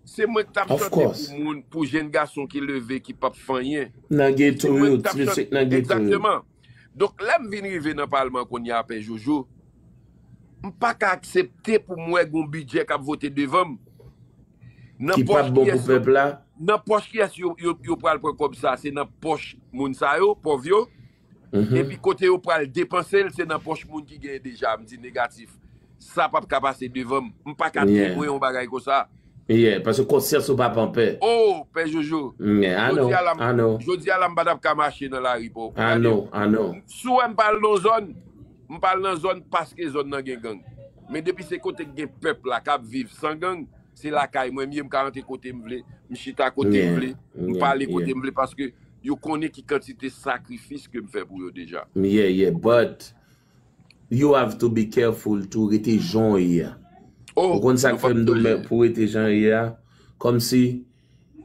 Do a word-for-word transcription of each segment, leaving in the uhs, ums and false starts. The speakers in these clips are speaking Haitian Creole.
Se mwen ki t ap chante pou moun, pou jenn gason ki leve, ki p ap fè anyen. Nan geto yo, ti mesye k nan geto yo. Egzakteman. Donk, lè m vin rive nan palman kounye a, Pè Jojo, m pa ka aksepte pou m wè gon bidjè k ap vote devan m. Ki p ap bon pou pèp la. Nan pòch kiyès yo, yo, yo pral pran kòb sa? Se nan pòch moun sa yo, pòv yo. Epi kote yo pral depanse l, se nan pòch moun ki genyen deja. M di negatif. Sa p ap ka pase devan m. M pa ka temwen yon bagay konsa. Yeah, paske konsyans ou pa panpè. Oh, Pè Jojo. Jodi a la, m- jodi a la, m pa t ap ka mache nan lari pa w. Gade, si w wè m pa al nan zòn, m pa al nan zòn paske zòn nan gen gang. Men depi se kote k gen pèp la k ap viv san gang, se lakay mwen m ye, m ka rantre kote m vle, m chita kote m vle, m pale kote m vle, paske yo konnen ki kantite sakrifis ke m fè pou yo deja. Yeah, yeah, but you have to be careful tou, rete jan w ye a. Ou konn sa k fè m di w pou rete jan w ye a? Kòmsi,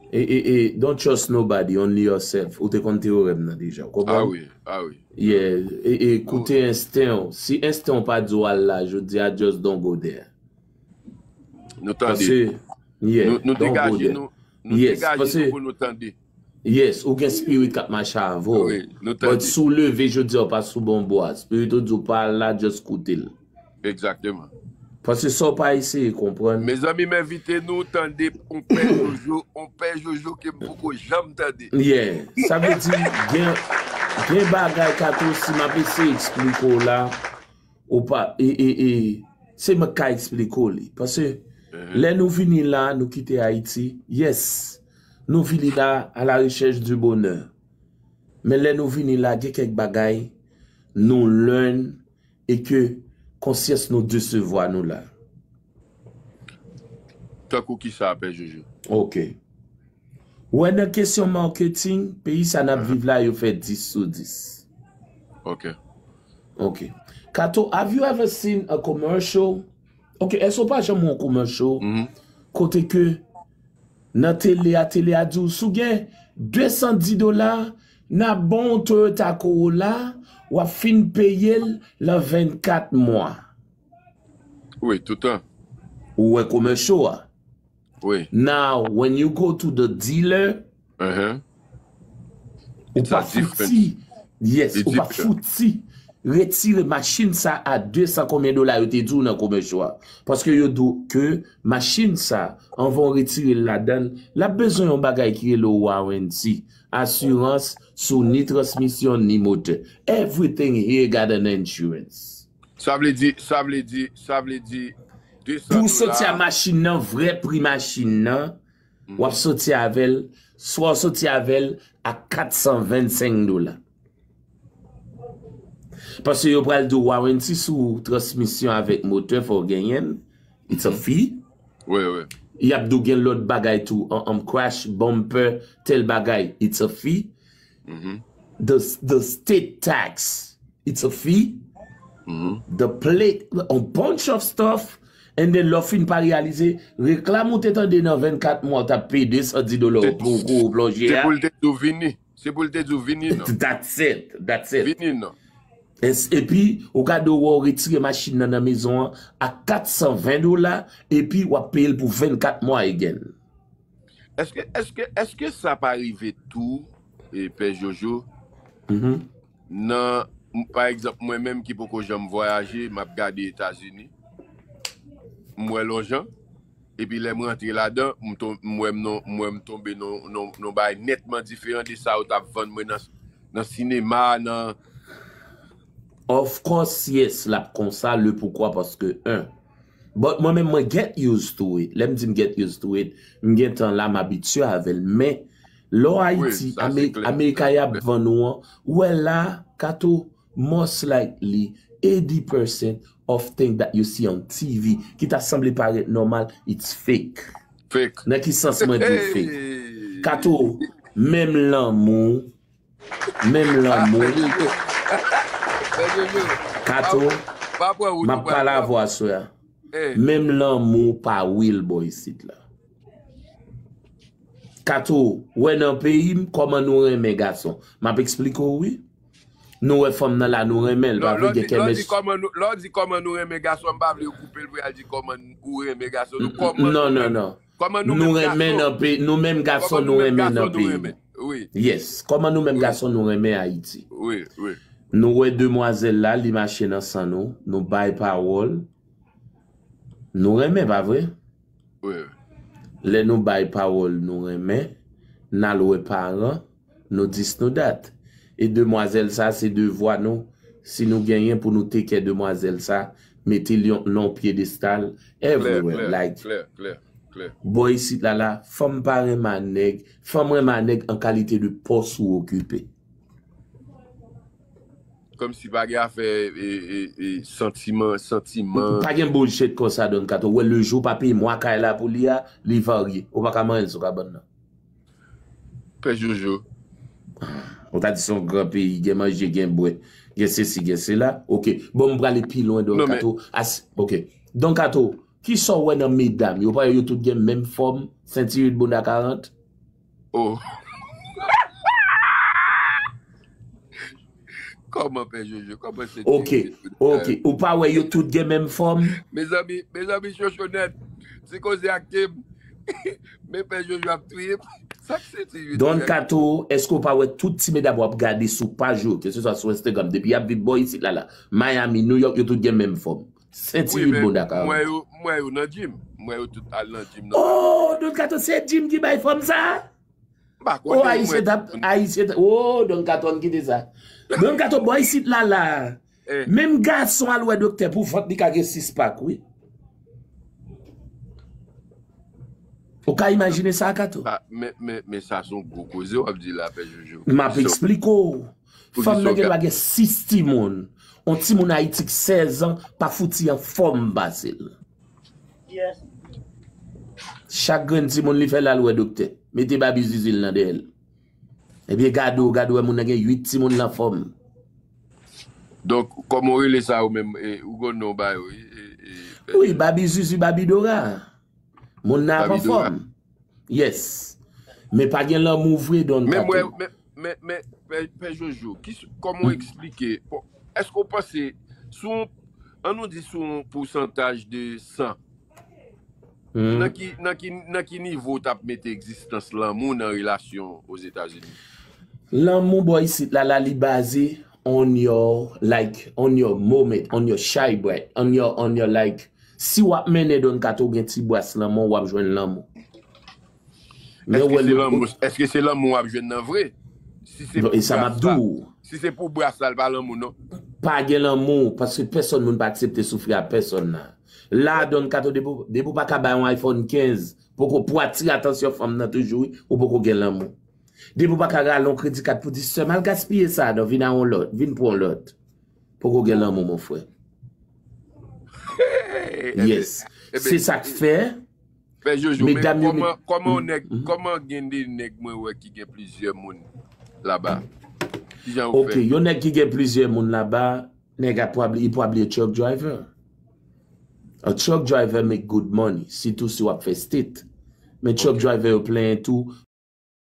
e, e, e, don't trust nobody, only yourself. Ou te konn teyorèm nan deja, ou konprann? Ah wi, ah wi. Yeah, e, e, koute ensten w. Si ensten w pa di w al la, jodi a, just don't go there. Nou tande. Paske, yeah, nou, nou degaje nou, nou degaje nou pou nou tande. Yes, ou gen spirit k ap mache avè w. Wi, nou tande. But si w leve jodi a, w pa sou bon bò a, spirit ou di w pa al la, just koute l. Egzakteman. Paske sa w pa eseye konprann. Mezanmi, m envite nou tande on Pè Jojo, on Pè Jojo ke m poko janm tande. Yeah, sa vle di, gen, gen bagay Kato, si m ap eseye eksplike w la, ou pa, e, e, e, se mwen k ka eksplike w li. Paske lè nou vini la, nou kite Ayiti, yes, nou vini la à la recherche du bonheur. Men lè nou vini la, gen kèk bagay nou learn e ke konsyans nou desevwa nou la. Tankou kisa, Pè Jojo? Ok. Ou wè nan kesyon marketing, peyi sa n ap viv la, yo fè dis sou dis. Ok. Ok. Kato, have you ever seen a commercial? Ok, èske w pa janm wè yon commercial kote ke nan tele a, tele a di w, si w gen de san dis dola, n ap ba w Toyota Corolla, w ap fin peye l lan vennkat mwa. Wi, toutan. Ou wè commercial a. Wi. Now, when you go to the dealer, ou pa fouti, yes, ou pa fouti retire machin sa a de san konbyen dola yo te di w nan commercial a. Paske yo di w ke machin sa, anvan w retire l ladan l, l ap bezwen yon bagay ki rele warranty, asirans sou ni transmisyon ni motè. Everything here got an insurance. Sa vle di, sa vle di, sa vle di de san dola. Pou w soti a machin nan, vrè pri machin nan, w ap soti avè l, swa w soti avè l a kat san vennsenk dola. Paske yo pral di w warranty sou transmisyon avèk motè, fò w genyen l. It's a fee. Wi, wi. Y ap di w gen lòt bagay tou, an, an crash, bumper, tèl bagay, it's a fee. The, the state tax, it's a fee. The plate, a bunch of stuff. And then lè w fin pa reyalize, reklam ou te tande nan vennkat mwa, w t ap peye de san dis dola pou w plonje a. Se pou l te di w vini. Se pou l te di w vini non. That's it. That's it. Vini non. Es-, epi, ou gade w wè w retire machin nan nan mezon an a kat san ven dola, epi w ap peye l pou vennkat mwa again. Èske, èske, èske sa pa rive tou, e, Pè Jojo, nan, m, pa egzanp, mwen menm ki poko janm vwayaje, m ap gade Etazini, m wè l on jan, epi lè m rantre ladan, m ton-, m wè m non, m wè m tonbe non, non, non bagay nètman diferan de sa yo t ap vann mwen nan, nan sinema, nan Of course, yes, l ap konsa, le poukwa, paske, en, but mwen menm, mwen get used to it. Lè m di m get used to it, m gentan la, m abitye avè l. Men, lè w Ayiti, America y ap vann ou an, ou wè la, Kato, most likely, eighty percent of thing that you see on T V, ki ta sanble parèt nòmal, it's fake. Fake. Nan ki sans mwen di w fake? Kato, menm lanmou, Menm lanmou. Kato, m ap pale avè w aswè a. Menm lanmou pa real bò isit la. Kato, wè nan peyi m, kòman nou renmen gason. M ap eksplike w, wi. Nou wè fanm nan la, nou renmen l, pa vre gen kè mèch. Lè w di kòman nou renmen gason, m pa vle yo koupe l pou y al di kòman ou renmen gason. Non, non, non. Kòman nou menm gason, kòman nou menm gason nou renmen nan peyi nou? Wi. Yes. Kòman nou menm gason nou renmen Ayiti? Wi, wi. Nou wè demwazèl la, li mache nan san nou, nou bay pawòl. Nou renmen, pa vre? Wi. Lè nou bay pawòl, nou renmen, n al wè paran, nou dis nou dat. E demwazèl sa, se devwa nou. Si nou genyen pou nou take care demwazèl sa, mete l yon, nan yon pyedestal, everywhere, like. Klè, klè, klè. Bò isit la la, fanm pa renmen a nèg, fanm renmen a nèg an kalite de pòs ou okipe. Kòmsi pa gen afè, e, e, e, santiman, santiman. Pa gen bullshit konsa, Don Kato. Ou wè, le jou pa peye mwa kay la pou li a, li varye. Ou pa ka manyen l sou kabann nan. Pè Jojo. Ou ta di se yon gran peyi, gen manje, gen bwè, gen sesi, gen sela. Ok. Bon, m prale pi lwen, Don Kato. As, ok. Don Kato, kisa w wè nan medam yo? Pa yo tout gen menm fòm, senti uit, bounda karant? Oh. Kòman, Pè Jojo? Kòman se? Ok, ok. Ou pa wè yo tout gen menm fòm? Mezanmi, mezanmi, Chochonèt, ti koze ak Kim. Men Pè Jojo ap touye m. Sa k se ti Don Kato, èske w pa wè tout ti medam w ap gade sou paj yo, ke se swa sou Instagram, depi y ap viv bò isit la la, Miami, New York, yo tout gen menm fòm? Senti uit, bounda karant. Mwen yo, mwen yo nan gym. Mwen yo tout al nan gym nan. Oh, Don Kato, se gym ki bay fòm sa? M pa konnen. Oh, Ayisyen t ap, Ayisyen t ap, oh, Don Kato, ann kite sa. Don Kato, bò isit la la. Menm gason al wè doktè pou vant li ka gen sis pak, wi. Ou ka imajine sa, Kato? Men, men, men sa se yon gwo koze w ap di la, Pè Jojo. M ap eksplike w. Fanm nan gen dwa gen sis timoun. On timoun Ayiti k sèz an pa fouti anfòm pase l. Chak grenn timoun li fè l al wè doktè. Mete babi zizi l nan dèyè l. Ebyen gade w, gade w wè moun nan gen uit timoun l anfòm. Donk, kòman w rele sa ou menm? Ou gon non ba yo, wi. Wi, babi zizi, babi dora. Moun nan ap anfòm. Yes. Men pa gen lanmou vre, Don Kato. Men, men, men, Pè, Pè Jojo, kòman w eksplike? Èske w panse, sou, ann nou di sou yon pousantaj de san, nan ki, nan ki, nan ki nivo w t ap mete egzistans lanmou nan relasyon Ozetazini? Lanmou bò isit la, la li baze on your, like, on your moment, on your shy breath, on your, on your, like, si w ap mennen Don Kato, w gen ti bras lanmou, w ap jwenn lanmou. Men w wè lòt kote. Èske se lanmou w ap jwenn nan vre? Si se pou bras la, si se pou bras la, l pa lanmou non. Pa gen lanmou, paske pèsonn moun pa aksepte soufri a pèsonn la. La, Don Kato, depi w pa ka bay yon iPhone kenz, poko pou atire atansyon fanm nan toujou, wi, ou poko gen lanmou. Depi w pa ka rale yon kredi kat pou di, sè m, al gaspiye sa, non, vin a yon lòt, vin pran yon lòt. Poko gen lanmou, mon frè. Yes. Se sa k fè, Pè Jojo, men kòman, kòman yon nèg, kòman gen de nèg mwen wè ki gen plizyè moun laba? Kijan yo fè? Ok, yon nèg ki gen plizyè moun laba, nèg a probably, he probably a truck driver. A truck driver make good money, sitou si w ap fè state. Men truck driver yo plenyen tou,